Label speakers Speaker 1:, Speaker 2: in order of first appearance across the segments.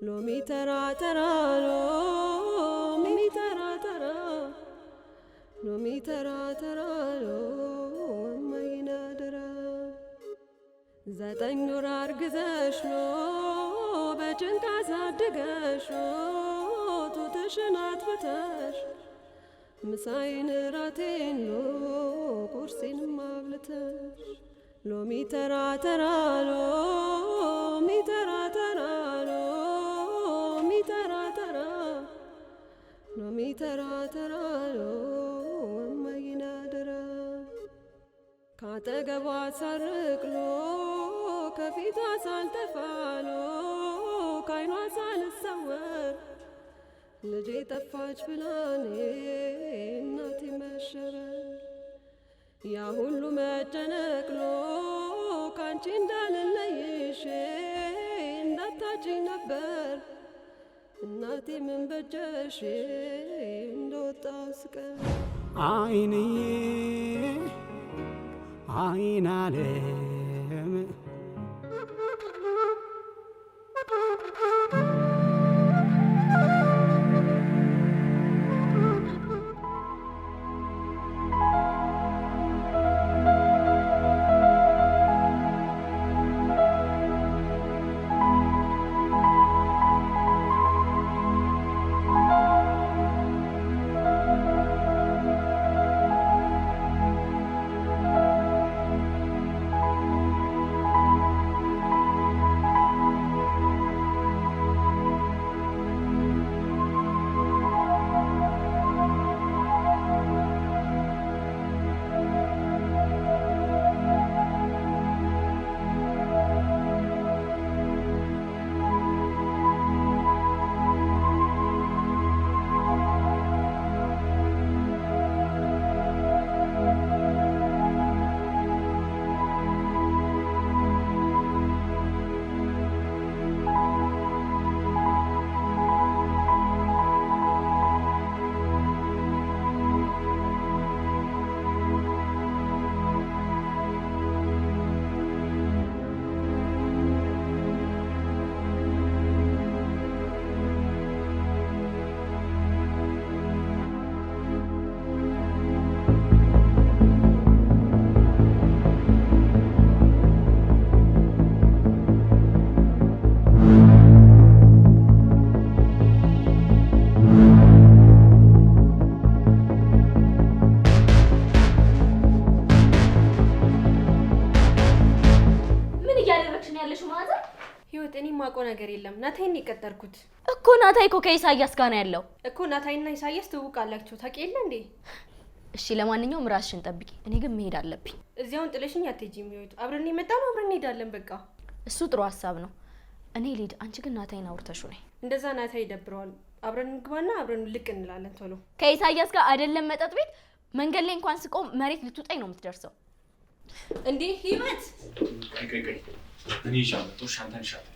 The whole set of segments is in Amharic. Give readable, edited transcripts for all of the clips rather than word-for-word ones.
Speaker 1: ሎሚ ተራ ተራ ሎሚ ተራ ተራ ሎሚ ተራ ተራ እማዬን አደራ። 9 ወር አርግዘሽ በጭንቅ አሳድገሽ ጡትሽን አጥብተሽ ምሳዬን ራቴን ቁርሴንም አብልተሽ ሎሚ ተራ ተራ ሎሚ ተራ ተራ ሎሚ ተራ ተራ ሎሚ ተራ ተራ እማዬን አደራ። ካጠገቧ ሳርቅ ከፊቷ ሳልጠፋ ካይኗ ሳልሰወር ልጄ ጠፋች ብላኔ እናቴ መሸበር ያ ሁሉ መጨነቅ ካንቺ እንዳልለይሽ እንዳታጭኝ ነበር እናቴ ምን በጀሽ እንደወጣው ስቀር።
Speaker 2: አይንዬ አይን አለም።
Speaker 3: ምን እያደረግሽ ነው ያለሽው ማዘር?
Speaker 4: ህይወት፣ እኔ የማውቀው ነገር የለም። ናታይን ነው የቀጠርኩት።
Speaker 3: እኮ ናታይ እኮ ከኢሳያስ ጋር ነው ያለው።
Speaker 4: እኮ። ናታይና ኢሳያስ ትውውቅ አላቸው፣ ታውቂ የለ እንዴ?
Speaker 3: እሺ፣ ለማንኛውም ራስሽን ጠብቂ። እኔ ግን መሄድ አለብኝ።
Speaker 4: እዚያውን ጥለሽኝ አትሄጂም ህይወት። አብረን የመጣ ነው፣ አብረን እንሄዳለን። በቃ።
Speaker 3: እሱ ጥሩ ሀሳብ ነው። እኔ ልሂድ፣ አንቺ ግን ናታይን አውርተሽው ነይ።
Speaker 4: እንደዛ ናታይ ይደብረዋል። አብረን እንግባና አብረን ልቅ እንላለን ቶሎ።
Speaker 3: ከኢሳያስ ጋር አይደለም መጠጥ ቤት፣ መንገድ ላይ እንኳን ስቆም መሬት ልትውጠኝ ነው የምትደርሰው።
Speaker 4: እንዴ ህይወት!
Speaker 5: ቆይ ቆይ ቆይ፣ እኔ ይዤ መጣሁ። እሺ፣ አንተን ይሻላል።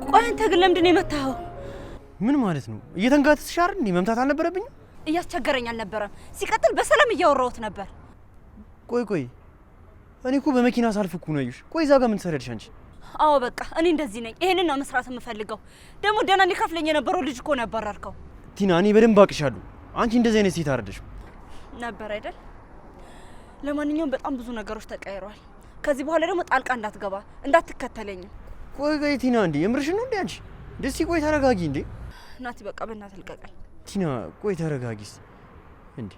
Speaker 6: ቆይ አንተ ግን ለምንድን ነው የመታኸው?
Speaker 7: ምን ማለት ነው? እየተንጋተትሽ አይደል እንዴ? መምታት አልነበረብኝም?
Speaker 6: እያስቸገረኝ አልነበረም። ሲቀጥል በሰላም እያወራሁት ነበር።
Speaker 7: ቆይ ቆይ፣ እኔ እኮ በመኪና ሳልፍ እኮ ነው ያየሁሽ። ቆይ እዛ ጋር ምን ትሰሪያለሽ አንቺ?
Speaker 6: አዎ በቃ እኔ እንደዚህ ነኝ። ይሄንን ነው መስራት የምፈልገው። ደግሞ ደህና ሊከፍለኝ የነበረው ልጅ እኮ ነው ያባረርከው።
Speaker 7: ቲና፣ እኔ በደንብ አውቅሻለሁ። አንቺ እንደዚህ አይነት ሴት አይደለሽም።
Speaker 6: ነበር አይደል? ለማንኛውም በጣም ብዙ ነገሮች ተቀይረዋል። ከዚህ በኋላ ደግሞ ጣልቃ እንዳትገባ፣ እንዳትከተለኝም።
Speaker 7: ቆይ ቆይ ቲና፣ እንዴ የምርሽን ነው እንዴ አንቺ? ደስ ቆይ ተረጋጊ እንዴ።
Speaker 6: ናቲ በቃ በእናትህ ልቀቀኝ።
Speaker 7: ቲና ቆይ ተረጋጊስ። እንዴ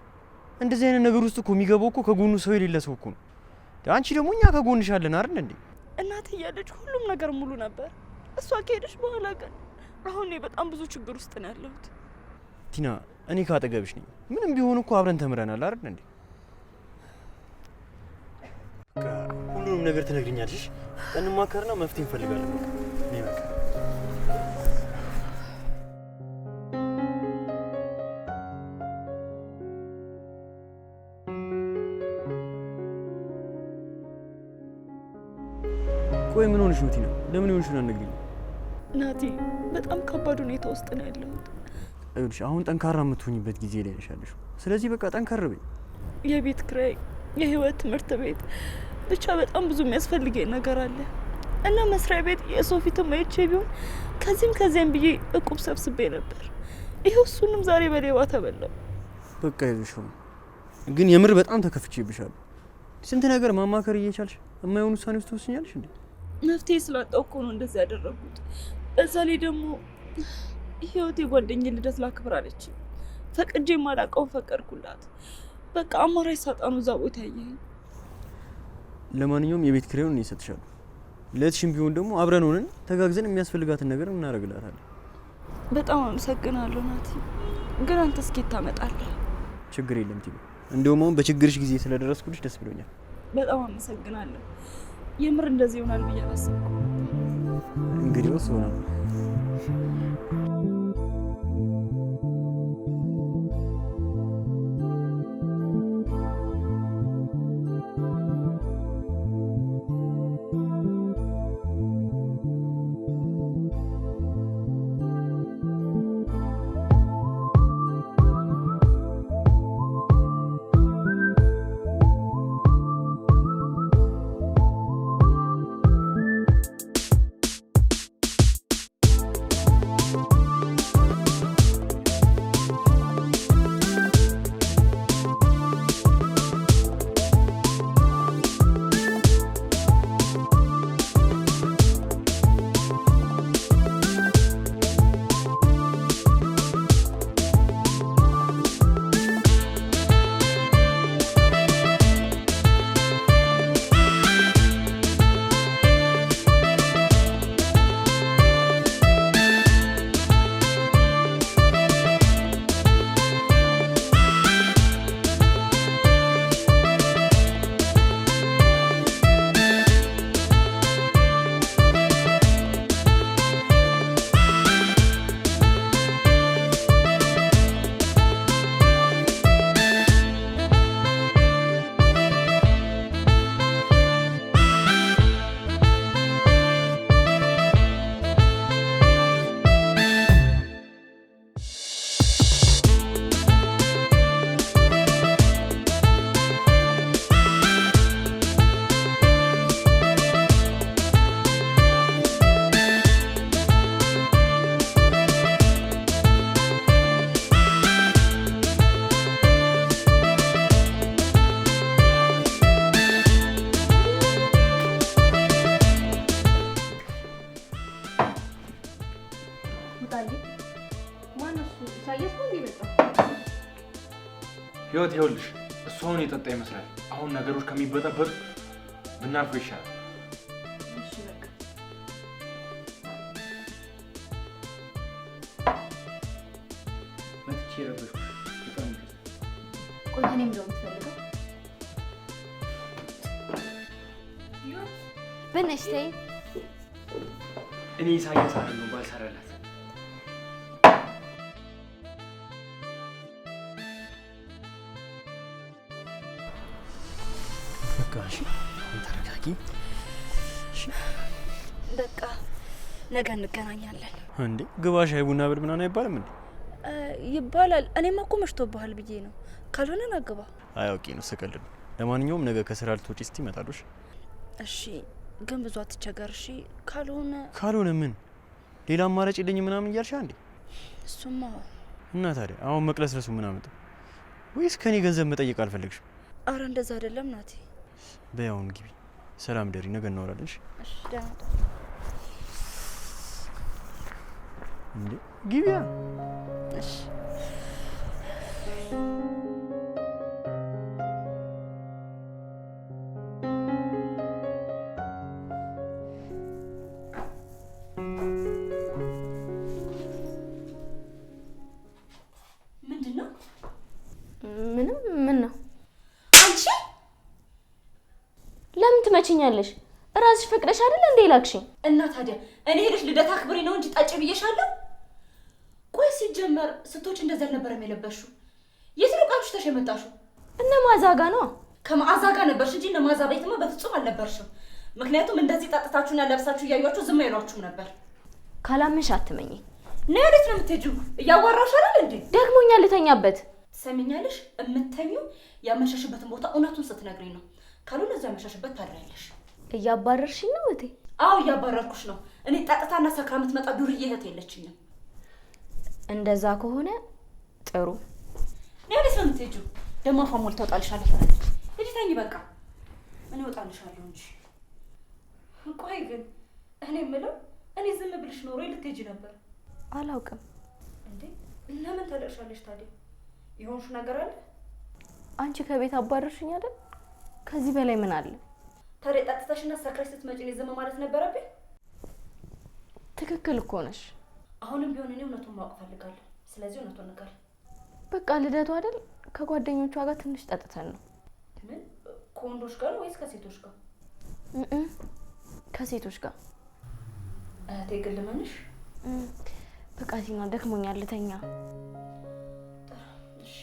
Speaker 7: እንደዚህ አይነት ነገር ውስጥ እኮ የሚገባው እኮ ከጎኑ ሰው የሌለ ሰው እኮ ነው። አንቺ ደግሞ እኛ ከጎንሽ አለን አይደል እንዴ?
Speaker 6: እናትህ እያለች ሁሉም ነገር ሙሉ ነበር። እሷ ከሄደች በኋላ ግን አሁን እኔ በጣም ብዙ ችግር ውስጥ ነው ያለሁት።
Speaker 7: ቲና፣ እኔ ካጠገብሽ ነኝ። ምንም ቢሆን እኮ አብረን ተምረናል አይደል እንዴ? በቃ ሁሉንም ነገር ትነግሪኛለሽ። እንማከርና መፍትሄ እንፈልጋለን። በቃ እኔ በቃ ቆይ ምን ሆነሽ ነው ቲና? ለምን ይሆንሽ ነው አትነግሪኝም?
Speaker 6: ናቲ በጣም ከባድ ሁኔታ ውስጥ ነው ያለሁት።
Speaker 7: ይኸውልሽ አሁን ጠንካራ የምትሆኝበት ጊዜ ላይ ነሽ ያለሽው። ስለዚህ በቃ ጠንከር በይ።
Speaker 6: የቤት ኪራይ፣ የህይወት ትምህርት ቤት፣ ብቻ በጣም ብዙ የሚያስፈልገኝ ነገር አለ እና መስሪያ ቤት የሰው ፊትም አይቼ ቢሆን ከዚህም ከዚያም ብዬ እቁብ ሰብስቤ ነበር። ይኸው እሱንም ዛሬ በሌባ ተበላው።
Speaker 7: በቃ ይኸውልሽ አሁን ግን የምር በጣም ተከፍቼብሻለሁ። ስንት ነገር ማማከር እየቻልሽ የማይሆን ውሳኔ ውስጥ ትወስኛለሽ እንዴ?
Speaker 6: መፍትሄ ስላጣሁ እኮ ነው እንደዚህ ያደረጉት። በዛ ላይ ደግሞ ህይወት የጓደኛዬን ልደት ላክብር አለች። ፈቅጄ የማላውቀውን ፈቀድኩላት። በቃ አማራጭ ሳጣ ነው እዛ ቦታ ያየኸኝ።
Speaker 7: ለማንኛውም የቤት ኪራዩን እኔ እሰጥሻለሁ። ለእህትሽም ቢሆን ደግሞ አብረን ሆነን ተጋግዘን የሚያስፈልጋትን ነገር እናደርግላታለን።
Speaker 6: በጣም አመሰግናለሁ ናቲ። ግን አንተ እስኪ ታመጣለህ?
Speaker 7: ችግር የለም ቲና። እንደውም አሁን በችግርሽ ጊዜ ስለደረስኩልሽ ደስ ብሎኛል።
Speaker 6: በጣም አመሰግናለሁ። የምር እንደዚህ ይሆናል ብዬ አላሰብኩም።
Speaker 7: እንግዲህ ይሆናል።
Speaker 5: ህይወት ይኸውልሽ፣ እሱ አሁን የጠጣ ይመስላል። አሁን ነገሮች ከሚበጠበጡ ብናልፈው ይሻላል።
Speaker 6: እሺ በቃ
Speaker 5: መጥቼ ረበሽኩሽ። በጣም ይቅርታ።
Speaker 3: ቆይ እኔ ምንድን ነው የምትፈልገው? በእናትሽ ተይኝ።
Speaker 5: እኔ ኢሳያስ አይደለሁም ባልሰራላት።
Speaker 7: በቃ እሺ፣ አሁን ተረጋጊ።
Speaker 6: በቃ ነገ እንገናኛለን።
Speaker 7: እንዴ ግባ ሻይ ቡና ብል ምናምን አይባልም እንዴ?
Speaker 6: ይባላል። እኔማ እኮ መሽቶብሃል ብዬ ነው። ካልሆነ ና ግባ።
Speaker 7: አይ አውቄ ነው ስቀልድ ነው። ለማንኛውም ነገ ከስራ ልትወጪ ስትይ እመጣለሁ። እሺ?
Speaker 6: እሺ፣ ግን ብዙ አትቸገር። እሺ? ካልሆነ
Speaker 7: ካልሆነ ምን ሌላ አማራጭ የለኝም ምናምን እያልሽ እንዴ?
Speaker 6: እሱማ
Speaker 7: እና ታዲያ አሁን መቅለስለሱ ምን አመጣው? ወይስ ከኔ ገንዘብ መጠየቅ አልፈለግሽም?
Speaker 6: አረ እንደዛ አይደለም ናቲ።
Speaker 7: በይ አሁን ግቢ። ሰላም ደሪ፣ ነገ እናወራለን። እሺ?
Speaker 6: እሺ፣ ደህና እደር።
Speaker 7: እንዴ ግቢያ።
Speaker 6: እሺ። ምንድን ነው?
Speaker 3: ምንም። ምን ነው
Speaker 6: አንቺ
Speaker 3: ለምን ትመችኛለሽ? እራስሽ ፈቅደሽ አይደል እንዴ ላክሽኝ?
Speaker 6: እና ታዲያ እኔ ሄደሽ ልደት አክብሬ ነው እንጂ ጠጪ ብዬሻለሁ? ቆይ ሲጀመር ስትወጪ እንደዚህ አልነበረም የለበስሽው። የት ነው ቃልሽ ተሽ የመጣሽው?
Speaker 3: እነ መዓዛ ጋ ነው።
Speaker 6: ከመዓዛ ጋር ነበርሽ እንጂ እነ መዓዛ ቤትማ በፍጹም አልነበርሽም። ምክንያቱም እንደዚህ ጠጥታችሁና ለብሳችሁ እያዩችሁ ዝም አይሏችሁም ነበር።
Speaker 3: ካላመንሽ አትመኝ።
Speaker 6: ነይ፣ ወዴት ነው የምትሄጂው? እያዋራሁሽ አይደል እንዴ?
Speaker 3: ደክሞኛል፣ ልተኛበት።
Speaker 6: ትሰሚኛለሽ? የምተኙ ያመሸሽበትን ቦታ እውነቱን ስትነግሪኝ ነው። ካልሆነ እዚያው ያመሸሽበት ታድሪያለሽ።
Speaker 3: እያባረርሽኝ ነው እህቴ?
Speaker 6: አዎ እያባረርኩሽ ነው። እኔ ጠጥታና ሰክራ የምትመጣ ዱርዬ እህት የለችኝም።
Speaker 3: እንደዛ ከሆነ ጥሩ።
Speaker 6: ነይ፣ ወዴት ነው የምትሄጂው? ደግሞ አፏን ሞልታ እወጣልሻለሁ ትላለች። ሂጂ ተኝ በቃ። እኔ እወጣልሻለሁ እንጂ። ቆይ ግን እኔ የምለው እኔ ዝም ብልሽ ኖሮ ልትሄጂ ነበር?
Speaker 3: አላውቅም።
Speaker 6: እንዴ ለምን ታለቅሻለሽ ታዲያ? የሆንሽው ነገር አለ?
Speaker 3: አንቺ ከቤት አባረርሽኝ አይደል? ከዚህ በላይ ምን አለ?
Speaker 6: ታዲያ ጠጥተሽና ሰክረሽ ስትመጪ እኔ ዝም ማለት ነበረብኝ?
Speaker 3: ትክክል እኮ ነሽ።
Speaker 6: አሁንም ቢሆን እኔ እውነቱን ማወቅ እፈልጋለሁ። ስለዚህ እውነቱን ንገሪኝ።
Speaker 3: በቃ ልደቱ አይደል? ከጓደኞቿ ጋር ትንሽ ጠጥተን ነው።
Speaker 6: ምን? ከወንዶች ጋር ነው ወይስ ከሴቶች ጋር?
Speaker 3: ከሴቶች ጋር።
Speaker 6: እህቴ ግን ልመንሽ።
Speaker 3: በቃ ቲና ደክሞኛል፣ ልተኛ።
Speaker 6: እሺ።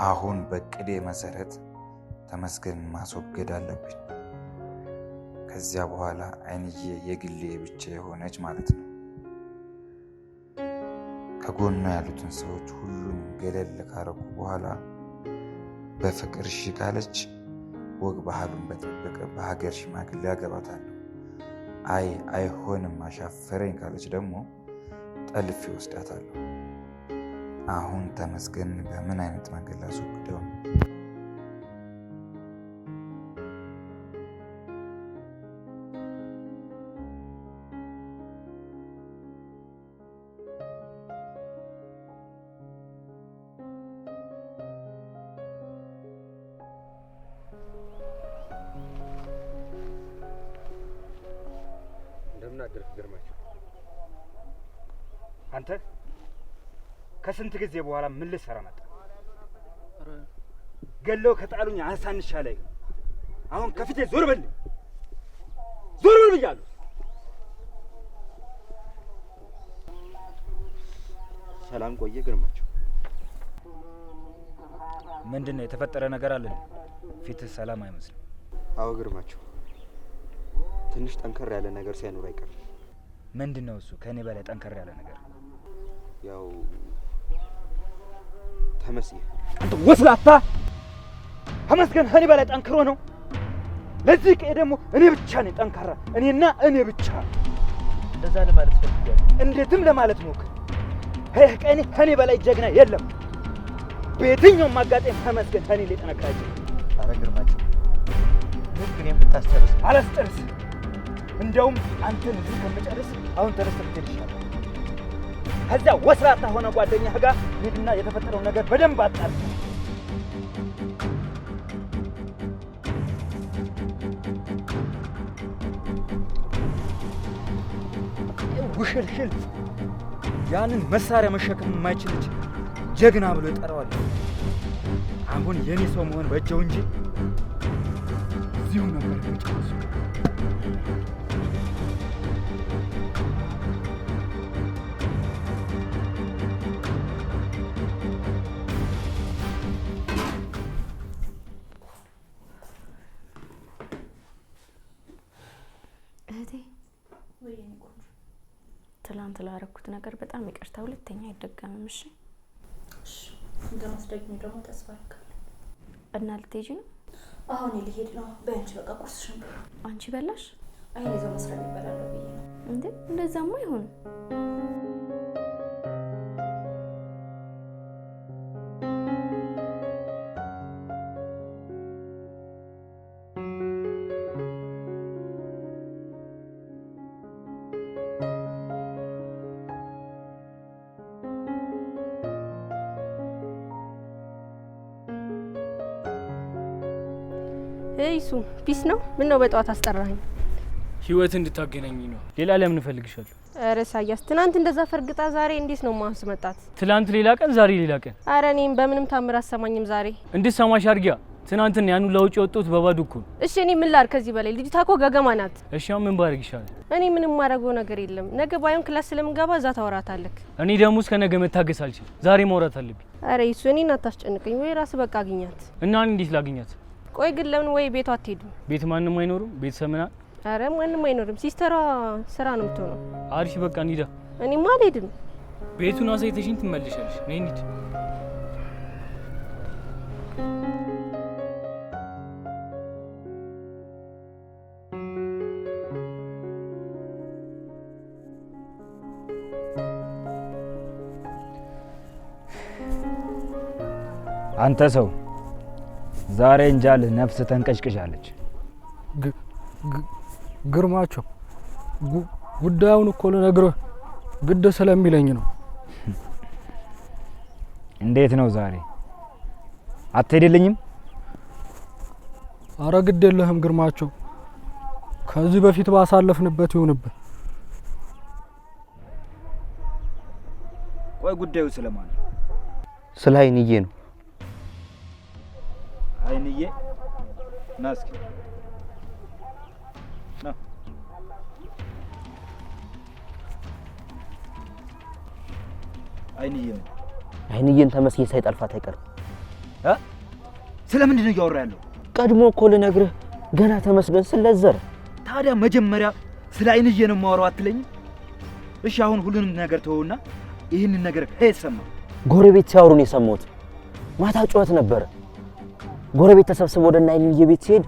Speaker 8: አሁን በቅዴ መሰረት ተመስገንን ማስወገድ አለብኝ። ከዚያ በኋላ አይንዬ የግሌ ብቻ የሆነች ማለት ነው። ከጎኗ ያሉትን ሰዎች ሁሉንም ገለል ካረኩ በኋላ በፍቅር እሺ ካለች ወግ ባህሉን በጠበቀ በሀገር ሽማግሌ አገባታለሁ። አይ አይሆንም አሻፈረኝ ካለች ደግሞ ጠልፌ ወስዳታለሁ። አሁን ተመስገንን በምን አይነት መንገድ ላስወግደው?
Speaker 9: እንደምን አደርክ ግርማቸው? አንተ ከስንት ጊዜ በኋላ ምን ልትሰራ መጣ? ገለው ከጣሉኝ አሳንሻ ላይ አሁን ከፊቴ ዞር በል፣ ዞር በል ብያለሁ።
Speaker 10: ሰላም ቆየ ግርማቸው።
Speaker 9: ምንድን ነው የተፈጠረ ነገር አለ? ፊትህ ሰላም አይመስልም።
Speaker 10: አዎ ግርማቸው፣ ትንሽ ጠንከር ያለ ነገር ሳይኖር አይቀርም።
Speaker 9: ምንድን ነው እሱ? ከእኔ በላይ ጠንከር ያለ ነገር?
Speaker 10: ያው ተመስገን።
Speaker 9: አንተ ወስላታ! ተመስገን ከእኔ በላይ ጠንክሮ ነው። ለዚህ ቀዬ ደግሞ እኔ ብቻ ነኝ ጠንካራ፣ እኔና እኔ ብቻ።
Speaker 10: እንደዛ ለማለት ፈልጌያለሁ።
Speaker 9: እንዴትም ለማለት ሞክር። ቀኔ ከእኔ በላይ ጀግና የለም። በየትኛውም አጋጣሚ ተመስገን ከእኔ ሊጠነክር አይችልም።
Speaker 10: አረ ግርማቸው፣ ግን እኔን ብታስጨርስ።
Speaker 9: አላስጨርስ። እንደውም አንተን እዚህ ከምጨርስ አሁን ተነስተህ ብትሄድ ይሻላል። ከዚያ ወስላታ ሆነ ጓደኛህ ጋር ሂድና የተፈጠረውን ነገር በደንብ አጣር። ውሽልሽል ያንን መሳሪያ መሸከም የማይችል ልጅ ጀግና ብሎ ይጠራዋል። አሁን የኔ ሰው መሆን በጀው እንጂ እዚሁ ነበር የሚጨርሱ።
Speaker 3: እህቴ ትላንት ላረኩት ነገር በጣም ይቅርታ። ሁለተኛ አይደገምም። እሺ?
Speaker 6: እንደማስደግሚ ደግሞ ተስፋ አደርጋለሁ።
Speaker 3: እና ልትሄጂ ነው?
Speaker 6: አሁን ልሄድ ነው። በይ አንቺ በቃ ቁርስሽን ብዪ።
Speaker 3: አንቺ በላሽ?
Speaker 6: አይ እኔ እዛው መስሪያ ቤት እበላለሁ ብዬ ነው።
Speaker 3: እንዴ እንደዛማ አይሆንም።
Speaker 4: ይሱ peace ነው? ምን ነው በጠዋት አስጠራኸኝ?
Speaker 11: ህይወት እንድታገናኝ ነው። ሌላ ለምን እፈልግሻለሁ?
Speaker 4: ኧረ ኢሳያስ፣ ትናንት እንደዛ ፈርግጣ ዛሬ እንዴት ነው ማስመጣት?
Speaker 11: ትላንት ሌላ ቀን፣ ዛሬ ሌላ ቀን።
Speaker 4: ኧረ እኔም በምንም ታምር አሰማኝም ዛሬ።
Speaker 11: እንድትሰማሽ አድርጊያ። ትናንትና ያን ሁላ ወጪ የወጣሁት በባዶ እኮ ነው።
Speaker 4: እሺ እኔ ምን ላድርግ ከዚህ በላይ? ልጅቷ እኮ ገገማ ናት።
Speaker 11: እሺ አሁን ምን ባደርግ ይሻላል?
Speaker 4: እኔ ምንም የማደርገው ነገር የለም። ነገ ባይሆን class ስለምገባ እዛ ታወራታለህ።
Speaker 11: እኔ ደግሞ እስከ ነገ መታገስ አልችልም። ዛሬ ማውራት አለብኝ።
Speaker 4: አረ ይሱ እኔን አታስጨንቀኝ። ወይ ራስህ በቃ አግኛት።
Speaker 11: እና እኔ እንዴት ላግኛት?
Speaker 4: ቆይ ግን ለምን ወይ ቤቷ አትሄዱም?
Speaker 11: ቤት ማንም አይኖርም። ቤተሰብ ምናምን?
Speaker 4: አረ ማንም አይኖርም። ሲስተሯ ስራ ነው የምትሆነው።
Speaker 11: አሪፍ በቃ እንሂዳ።
Speaker 4: እኔማ አልሄድም።
Speaker 11: ቤቱን አሳይተሽኝ ትመለሻለሽ። ነይ እንሂድ።
Speaker 9: አንተ ሰው ዛሬ እንጃልህ ነፍስ ተንቀጭቅጫለች።
Speaker 12: ግርማቸው ጉዳዩን እኮ ልነግርህ ግድ ስለሚለኝ ነው።
Speaker 9: እንዴት ነው ዛሬ አትሄድልኝም?
Speaker 12: አረ ግድ የለህም ግርማቸው፣ ከዚህ በፊት ባሳለፍንበት ይሁንብህ።
Speaker 9: ቆይ ጉዳዩ ስለማን ነው?
Speaker 10: ስለ አይንዬ ነው።
Speaker 9: አይንዬ ና እስኪ ና። አይንዬ ምን?
Speaker 10: አይንዬን ተመስገን ሳይጠልፋት አይቀርም።
Speaker 9: እ? ስለምንድን ነው እያወራ ያለው?
Speaker 10: ቀድሞ እኮ ልነግርህ ገና ተመስገን ስለዘረ።
Speaker 9: ታዲያ መጀመሪያ ስለ አይንዬ ነው የማወራው አትለኝም? እሺ አሁን ሁሉንም ነገር ተወውና ይህንን ነገር ከየት ሰማህ?
Speaker 10: ጎረቤት ሲያወሩ ነው የሰማሁት። ማታ ጩኸት ነበረ። ጎረቤት ተሰብስቦ ወደ እነ አይንዬ ቤት ሲሄድ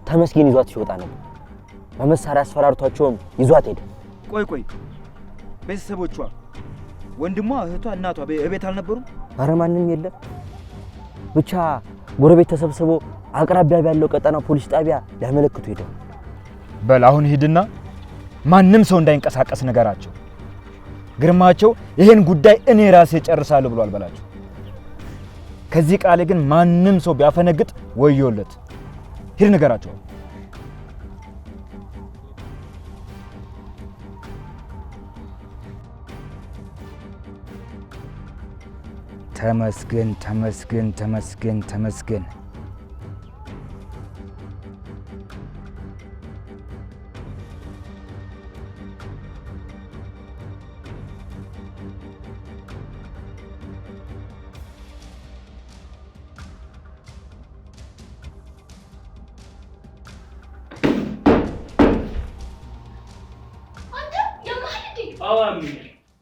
Speaker 10: ተመስገን ይዟት ሲወጣ ነበር። በመሳሪያ አስፈራርቷቸውም ይዟት ሄደ።
Speaker 9: ቆይ ቆይ፣ ቤተሰቦቿ ወንድሟ፣ እህቷ፣ እናቷ እቤት አልነበሩም?
Speaker 10: አረ ማንም የለም። ብቻ ጎረቤት ተሰብስቦ አቅራቢያ ባለው ቀጠና ፖሊስ ጣቢያ ሊያመለክቱ ሄደው።
Speaker 9: በል አሁን ሂድና ማንም ሰው እንዳይንቀሳቀስ ንገራቸው። ግርማቸው ይሄን ጉዳይ እኔ ራሴ ጨርሳለሁ ብሏል በላቸው። ከዚህ ቃሌ ግን ማንም ሰው ቢያፈነግጥ ወዮለት። ሂድ ንገራቸው። ተመስገን ተመስገን ተመስገን ተመስገን።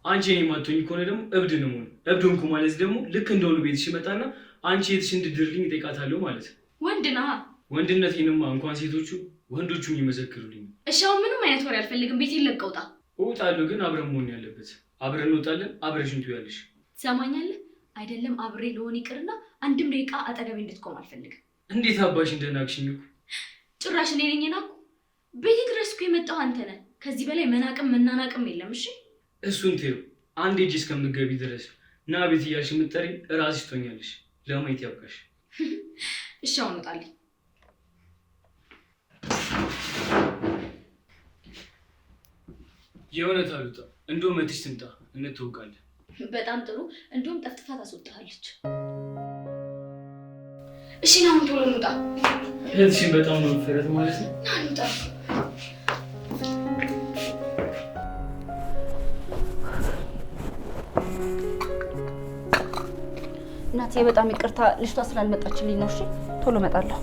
Speaker 11: አንቺ እኔ ማትሆኝ ከሆነ ደግሞ እብድ ነው የምሆነው። እብድ ሆንኩ ማለት ደግሞ ልክ እንደሆኑ ቤትሽ እመጣና አንቺ የትሽ እንድድርልኝ እጠይቃታለሁ ማለት ነው።
Speaker 3: ወንድ ነህ።
Speaker 11: ወንድነቴንማ እንኳን ሴቶቹ ወንዶቹም ይመሰክሩልኝ።
Speaker 3: እሺ አሁን ምንም አይነት ወሬ አልፈልግም። ቤቴን ለቀህ ውጣ።
Speaker 11: እወጣለሁ፣ ግን አብረን መሆን ያለበት አብረን እንወጣለን። አብረሽን ትውያለሽ።
Speaker 3: ትሰማኛለህ አይደለም? አብሬ ልሆን ይቅርና አንድም ደቂቃ አጠገቤ እንድትቆም አልፈልግም።
Speaker 11: እንዴት አባሽ እንደናቅሽኝ እኮ።
Speaker 3: ጭራሽ እኔ ነኝ የናቅኩ? ቤቴ ድረስ እኮ የመጣው አንተ ነህ። ከዚህ በላይ መናቅም መናናቅም የለም። እሺ
Speaker 11: እሱን ተይው። አንድ እጅ እስከምትገቢ ድረስ ና ቤት እያልሽ የምትጠሪኝ እራስሽ ትሆኛለሽ። ለማየት ያብቃሽ።
Speaker 3: እሺ አሁን ውጣልኝ።
Speaker 11: የእውነት አልወጣም። እንደውም እህትሽ ትምጣ እንተዋወቃለን።
Speaker 3: በጣም ጥሩ። እንደውም ጠፍጥፋ ታስወጣሃለች። እሺ ና አሁን ቶሎ እንውጣ።
Speaker 11: እህትሽን በጣም ነው የምትፈሪያት ማለት ነው?
Speaker 3: ና እንውጣ።
Speaker 6: እናቴ በጣም ይቅርታ፣ ልጅቷ ስላልመጣችልኝ ነው። እሺ ቶሎ እመጣለሁ።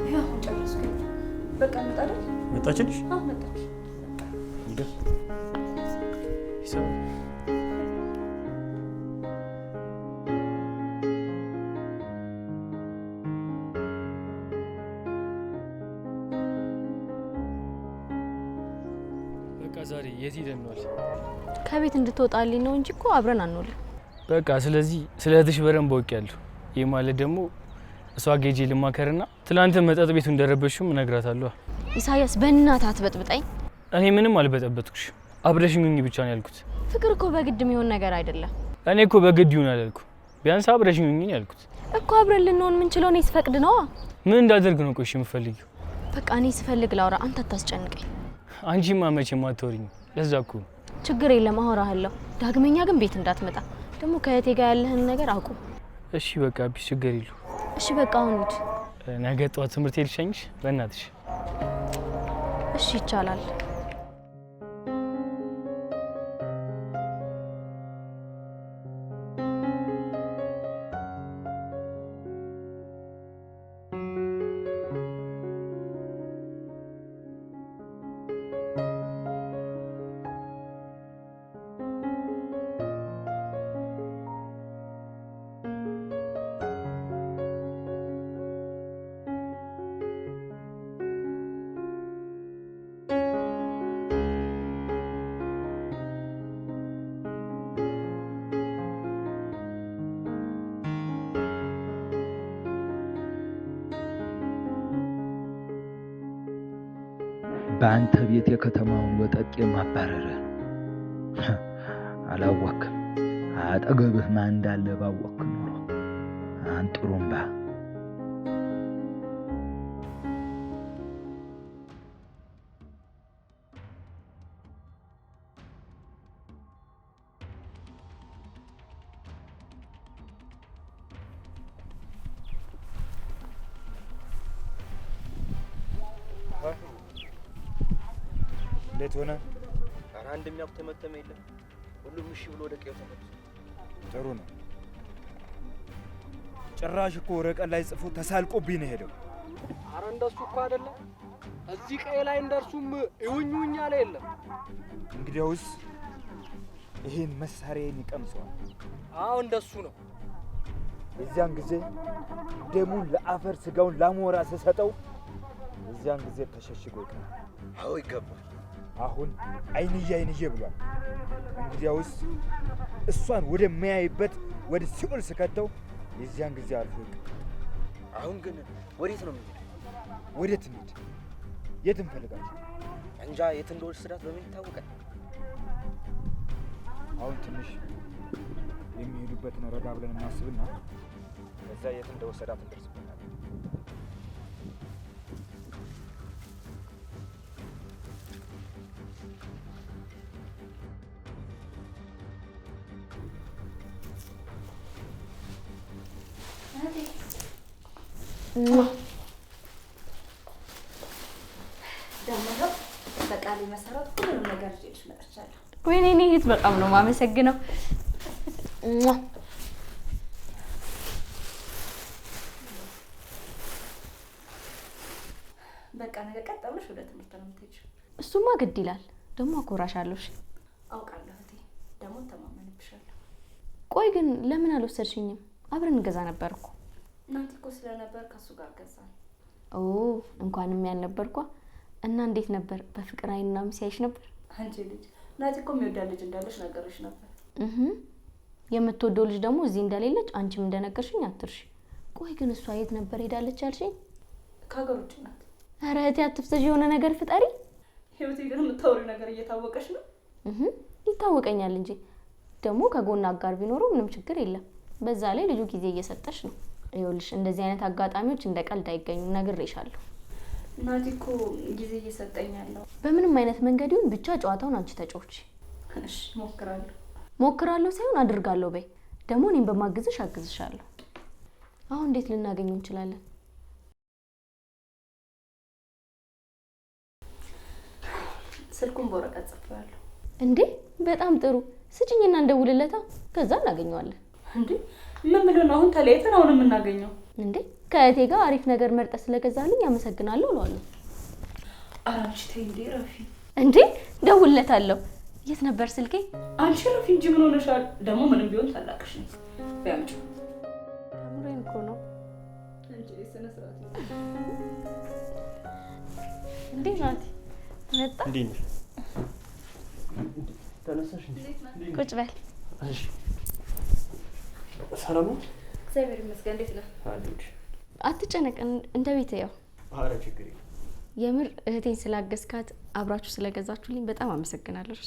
Speaker 6: ይኸው አሁን ጨረስኩኝ። በቃ እንውጣ አይደል?
Speaker 7: መጣችልሽ?
Speaker 6: አዎ መጣች።
Speaker 11: በቃ ዛሬ የት ሄደን እንዋል?
Speaker 3: ከቤት እንድትወጣልኝ ነው እንጂ እኮ አብረን አንውልም።
Speaker 11: በቃ ስለዚህ ስለ እህትሽ በደንብ አውቄያለሁ። ይህ ማለት ደግሞ እሷ ጋ ሄጄ ልማከርና ትናንት መጠጥ ቤቱ እንደረበሽም እነግራታለሁ።
Speaker 3: ኢሳያስ በእናትህ አትበጥብጠኝ።
Speaker 11: እኔ ምንም አልበጠበጥኩሽ። አብረሽኝ ሁኚ ብቻ ነው ያልኩት።
Speaker 3: ፍቅር እኮ በግድ የሚሆን ነገር አይደለም።
Speaker 11: እኔ እኮ በግድ ይሁን አላልኩ። ቢያንስ አብረሽኝ ሁኚ ነው ያልኩት።
Speaker 3: እኮ አብረን ልንሆን የምንችለው እኔ ስፈቅድ ነዋ።
Speaker 11: ምን እንዳደርግ ነው ቆይ የምፈልጊው?
Speaker 3: በቃ እኔ ስፈልግ ላውራ፣ አንተ አታስጨንቀኝ።
Speaker 11: አንቺማ መቼም አታወሪኝም። ለዛ እኮ ነው።
Speaker 3: ችግር የለም አወራሃለሁ። ዳግመኛ ግን ቤት እንዳትመጣ። ደግሞ ከእህቴ ጋር ያለህን ነገር አቁም።
Speaker 11: እሺ በቃ peace፣ ችግር የለውም።
Speaker 3: እሺ በቃ አሁን ሂድ።
Speaker 11: ነገ ጠዋት ትምህርት ልሸኝሽ በእናትሽ።
Speaker 3: እሺ ይቻላል።
Speaker 9: በአንተ ቤት የከተማውን ወጠጤ ማባረርህ ነው። አላወክም። አጠገብህ ማን እንዳለ ባወክ ኖሮ አንጥሩምባ።
Speaker 8: እንዴት ሆነ?
Speaker 7: ኧረ አንድ የሚያጉተመተመ የለም። ሁሉም እሺ ብሎ ወደ ቀዬው ተመልሷል።
Speaker 9: ጥሩ ነው። ጭራሽ እኮ ወረቀት ላይ ጽፎ ተሳልቆብኝ ነው የሄደው።
Speaker 12: አረ እንደሱ እኮ አይደለም። እዚህ ቀዬ ላይ እንደርሱም እውኝ ውኝ አለ የለም።
Speaker 9: እንግዲያውስ ይሄን መሳሪያዬን ይቀምሰዋል።
Speaker 12: አዎ እንደሱ ነው።
Speaker 9: የዚያን ጊዜ ደሙን ለአፈር ስጋውን ላሞራ ስሰጠው የዚያን ጊዜ ተሸሽጎ ይቀራል።
Speaker 7: አዎ ይገባል።
Speaker 9: አሁን አይንዬ አይንዬ ብሏል። እንግዲያውስ እሷን ወደሚያይበት ወደ ሲኦል ስከተው የዚያን ጊዜ አልፎ ይቀር።
Speaker 7: አሁን ግን ወዴት ነው የምንሄደው?
Speaker 9: ወዴት እንሂድ? የት እንፈልጋቸው?
Speaker 7: እንጃ የት እንደወሰዳት በምን ይታወቃል?
Speaker 9: አሁን ትንሽ የሚሄዱበትን ረጋ ብለን እናስብና ከዛ የት እንደወሰዳት እንደርስበታለን።
Speaker 6: ደግሞ በቃሌ መሰረት ሁሉንም ነገር ይዤልሽ መጥቻለሁ።
Speaker 3: ወይኔ እኔ እህት በጣም ነው የማመሰግነው።
Speaker 6: በቃ ነገ ቀጥ ብለሽ ወደ ትምህርት ነው የምትሄጂው።
Speaker 3: እሱማ ግድ ይላል። ደግሞ አኮራሻለሁ። እሺ
Speaker 6: አውቃለሁ እህቴ፣ ደግሞ እተማመንብሻለሁ።
Speaker 3: ቆይ ግን ለምን አልወሰድሽኝም? አብረን እንገዛ ነበር እኮ።
Speaker 6: እናንተ እኮ ስለነበር ከሱ ጋር ገዛን።
Speaker 3: ኦ እንኳንም ያልነበርኳ። እና እንዴት ነበር? በፍቅር አይን ምናምን ሲያይሽ ነበር?
Speaker 6: አንቺ ልጅ ናቲ እኮ የሚወዳት ልጅ እንዳለሽ ነገርሽ ነበር።
Speaker 3: የምትወደው ልጅ ደግሞ እዚህ እንደሌለች አንቺም እንደነገርሽኝ አትርሽ። ቆይ ግን እሷ የት ነበር ሄዳለች ያልሽኝ?
Speaker 6: ከሀገር ውጭ ናት።
Speaker 3: ኧረ እህቴ አትፍዘሽ፣ የሆነ ነገር ፍጠሪ።
Speaker 6: ህይወቴ ግን የምታወሪው ነገር እየታወቀሽ ነው።
Speaker 3: ይታወቀኛል እንጂ ደግሞ ከጎን አጋር ቢኖረው ምንም ችግር የለም። በዛ ላይ ልጁ ጊዜ እየሰጠሽ ነው። ይኸውልሽ እንደዚህ አይነት አጋጣሚዎች እንደ ቀልድ አይገኙም፣ ነግሬሻለሁ።
Speaker 6: ናቲ እኮ ጊዜ እየሰጠኝ ያለው
Speaker 3: በምንም አይነት መንገድ ይሁን ብቻ ጨዋታውን አንቺ ተጫወቺ።
Speaker 6: እሺ ሞክራለሁ።
Speaker 3: ሞክራለሁ ሳይሆን አድርጋለሁ በይ። ደግሞ እኔም በማግዝሽ አግዝሻለሁ። አሁን እንዴት ልናገኘው እንችላለን?
Speaker 6: ስልኩን በወረቀት ጽፌዋለሁ።
Speaker 3: እንዴ በጣም ጥሩ። ስጭኝና እንደውልለታ፣ ከዛ እናገኘዋለን።
Speaker 6: እንዴ ምን ብሎ ነው አሁን ተለያይተን አሁን የምናገኘው?
Speaker 3: እንዴ ከእህቴ ጋር አሪፍ ነገር መርጠህ ስለገዛልኝ አመሰግናለሁ እለዋለሁ።
Speaker 6: ኧረ አንቺ ተይ እንዴ ረፊ።
Speaker 3: እንዴ ደውልለታለሁ። የት ነበር ስልኬ?
Speaker 6: አንቺ ረፊ እንጂ ምን ሆነሻል? ደግሞ ምንም ቢሆን ታላቅሽ ነኝ። በይ አምጪው።
Speaker 3: አምሮኝ እኮ ነው።
Speaker 6: አንቺ ስነ ስርዓት
Speaker 3: እንዴ ናቲ መጣ።
Speaker 7: እንዴት ነሽ? ተነሳሽ እንዴ?
Speaker 3: ቁጭ በል።
Speaker 7: እሺ ሰላም ነው?
Speaker 6: እግዚአብሔር ይመስገን። እንዴት ነህ?
Speaker 7: አለሁልሽ።
Speaker 3: አትጨነቅ፣ እንደ ቤት ያው።
Speaker 7: ኧረ ችግር የለም።
Speaker 3: የምር እህቴን ስላገዝካት አብራችሁ ስለገዛችሁልኝ በጣም አመሰግናለሁ።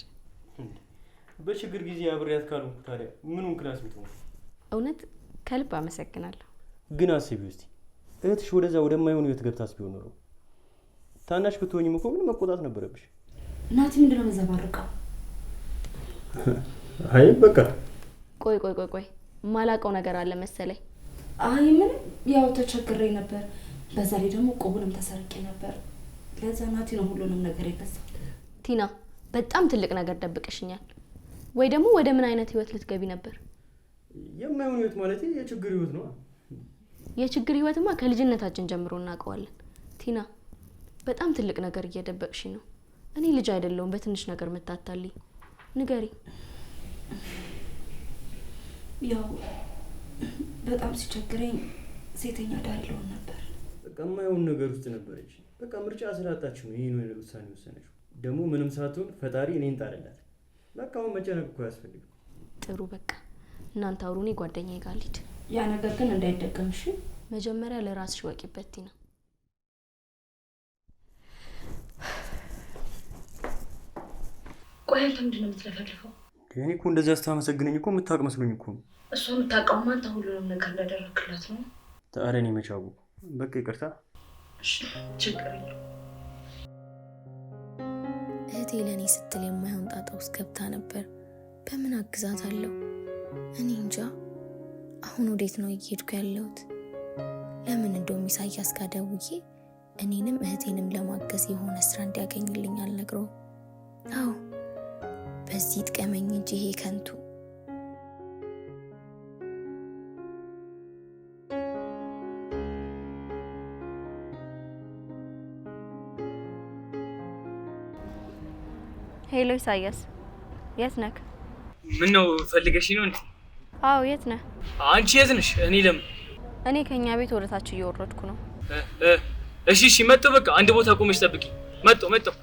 Speaker 7: በችግር ጊዜ አብሬያት ካልሆንኩ ታዲያ ምኑን classmate ሆንኩ?
Speaker 3: እውነት ከልብ አመሰግናለሁ።
Speaker 7: ግን አስቢው እስቲ እህትሽ ወደዛ ወደማይሆን ህይወት ገብታስ ቢሆን ኖሮ ታናሽ ብትሆኝም እኮ ግን መቆጣት ነበረብሽ።
Speaker 6: ናቲ ምንድን ነው መዘባርቀው?
Speaker 7: አይ በቃ
Speaker 3: ቆይ ቆይ ቆይ ቆይ ማላውቀው ነገር አለ መሰለኝ።
Speaker 6: አይ ምንም፣ ያው ተቸግሬ ነበር። በዛ ላይ ደግሞ ቆቡንም ተሰርቄ ነበር። ለዛ ናቲ ነው ሁሉንም ነገር የገዛው።
Speaker 3: ቲና በጣም ትልቅ ነገር ደብቀሽኛል። ወይ ደግሞ ወደ ምን አይነት ህይወት ልትገቢ ነበር?
Speaker 7: የማይሆን ህይወት ማለት የችግር ህይወት ነው።
Speaker 3: የችግር ህይወትማ ከልጅነታችን ጀምሮ እናውቀዋለን። ቲና በጣም ትልቅ ነገር እየደበቅሽ ነው። እኔ ልጅ አይደለሁም በትንሽ ነገር መታታልኝ። ንገሪ።
Speaker 6: ያው በጣም ሲቸግረኝ ሴተኛ አዳሪ ልሆን ነበር።
Speaker 7: በቃ የማይሆን ነገር ውስጥ ነበረች። በቃ ምርጫ ስላጣች ነው ይሄን ውሳኔ ወሰነችው። ደግሞ ምንም ሳትሆን ፈጣሪ እኔን ጣለላት። በቃ አሁን መጨነቅ እኮ አያስፈልግም።
Speaker 3: ጥሩ በቃ እናንተ አውሩ፣ እኔ ጓደኛዬ ጋር ልሂድ።
Speaker 6: ያ ነገር ግን እንዳይደገም እሺ።
Speaker 3: መጀመሪያ ለራስሽ ወቂበት ቲና።
Speaker 6: ቆይ አንተ ምንድን ነው የምትለፈልፈው?
Speaker 7: እኔ እኮ እንደዚያ ስታመሰግነኝ እኮ የምታውቅ መስሎኝ እኮ ነው።
Speaker 6: እሷ የምታውቀውማ አንተ ሁሉንም ነገር እንዳደረግክላት ነው።
Speaker 7: ታዲያ እኔ መቼ አወኩ? በቃ ይቅርታ።
Speaker 6: እሺ ችግር የለውም።
Speaker 13: እህቴ ለእኔ ስትል የማይሆን ጣጣ ውስጥ ገብታ ነበር። በምን አግዛታለሁ? እኔ እንጃ። አሁን ወዴት ነው እየሄድኩ ያለሁት? ለምን እንደውም ኢሳያስ ጋር ደውዬ እኔንም እህቴንም ለማገዝ የሆነ ስራ እንዲያገኝልኝ አልነግረውም? አዎ በዚህ ጥቀመኝ እንጂ ይሄ ከንቱ።
Speaker 3: Hello ኢሳያስ፣ የት ነህ?
Speaker 11: ምን ነው ፈልገሽ ነው እንዴ?
Speaker 3: አዎ የት ነህ?
Speaker 11: አንቺ የት ነሽ? እኔ ለምን
Speaker 3: እኔ ከኛ ቤት ወደ ታች እየወረድኩ ነው።
Speaker 11: እሺ እሺ፣ መጣሁ። በቃ አንድ ቦታ ቆመሽ ጠብቂ። መጣሁ መጣሁ።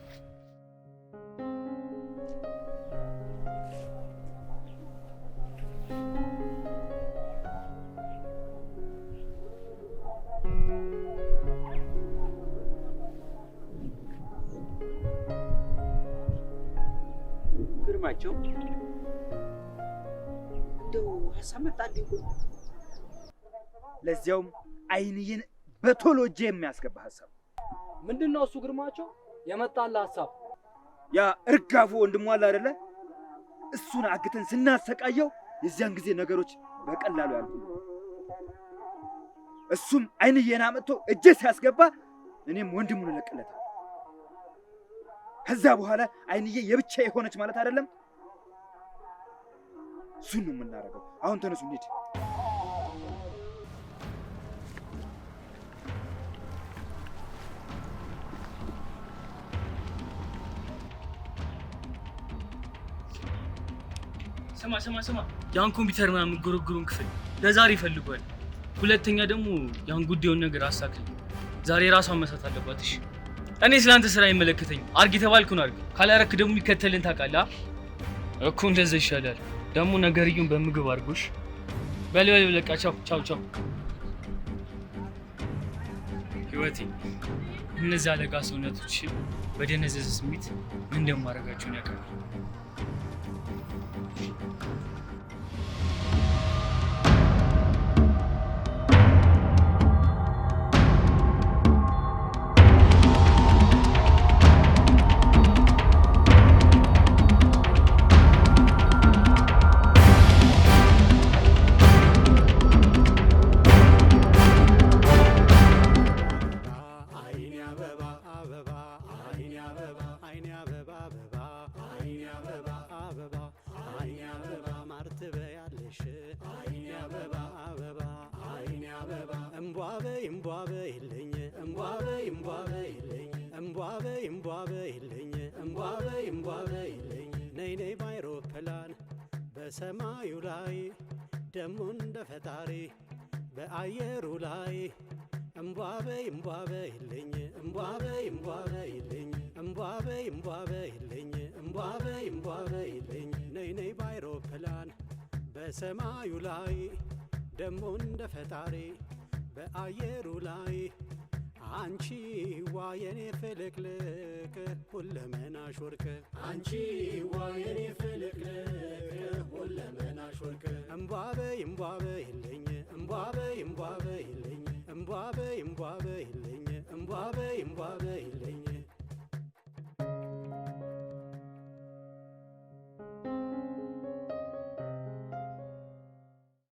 Speaker 14: ግርማቸው እንደው ሀሳብ መጣልኝ እኮ።
Speaker 9: ለዚያውም አይንዬን በቶሎ እጄ የሚያስገባ ሀሳብ።
Speaker 12: ምንድን ነው እሱ ግርማቸው የመጣልህ ሀሳብ?
Speaker 9: ያ እርጋፉ ወንድሟ አለ አይደለ? እሱን አግተን ስናሰቃየው የዚያን ጊዜ ነገሮች በቀላሉ ያልቁ። እሱም አይንዬን አመጥቶ እጄ ሲያስገባ እኔም ወንድሙን እለቅለታለሁ። ከዛ በኋላ አይንዬ የብቻ የሆነች ማለት አይደለም። እሱን ነው የምናደርገው። አሁን ተነሱ እንሂድ።
Speaker 11: ስማ ስማ ስማ፣ ያን ኮምፒውተር ምናምን የምጎረጉሩን ክፍል ለዛሬ ይፈልጓል። ሁለተኛ ደግሞ ያን ጉዳዩን ነገር አሳክል። ዛሬ ራሷን መሳት አለባት። እሺ እኔ ስላንተ ስራ አይመለከተኝም። አርግ የተባልኩን አርግ፣ ካላረክ ደግሞ የሚከተልን ታውቃለህ እኮ። እንደዛ ይሻላል። ደግሞ ነገርዩን በምግብ አድርጎሽ። በል በል በቃ ቻው ቻው ቻው። ህይወቴ፣ እነዚያ ለጋ ሰውነቶች በደነዘዘ ስሜት ምን እንደማደርጋቸው ያውቃል።
Speaker 2: በሰማዩ ላይ ደሞ እንደ ፈጣሪ በአየሩ ላይ እምቧ በይ እምቧ በይልኝ እምቧ በይ እምቧ በይልኝ እምቧ በይ እምቧ በይልኝ እምቧ በይ እምቧ በይልኝ ነይ ነይ ባይሮፕላን በሰማዩ ላይ ደሞ እንደ ፈጣሪ በአየሩ ላይ አንቺ ዋ የኔ ፍልቅልቅ ሁለመናሽ ወርቅ አንቺ ዋ የኔ ፍልቅልቅ ሁለመናሽ ወርቅ እምቧ በይ እምቧ በይልኝ።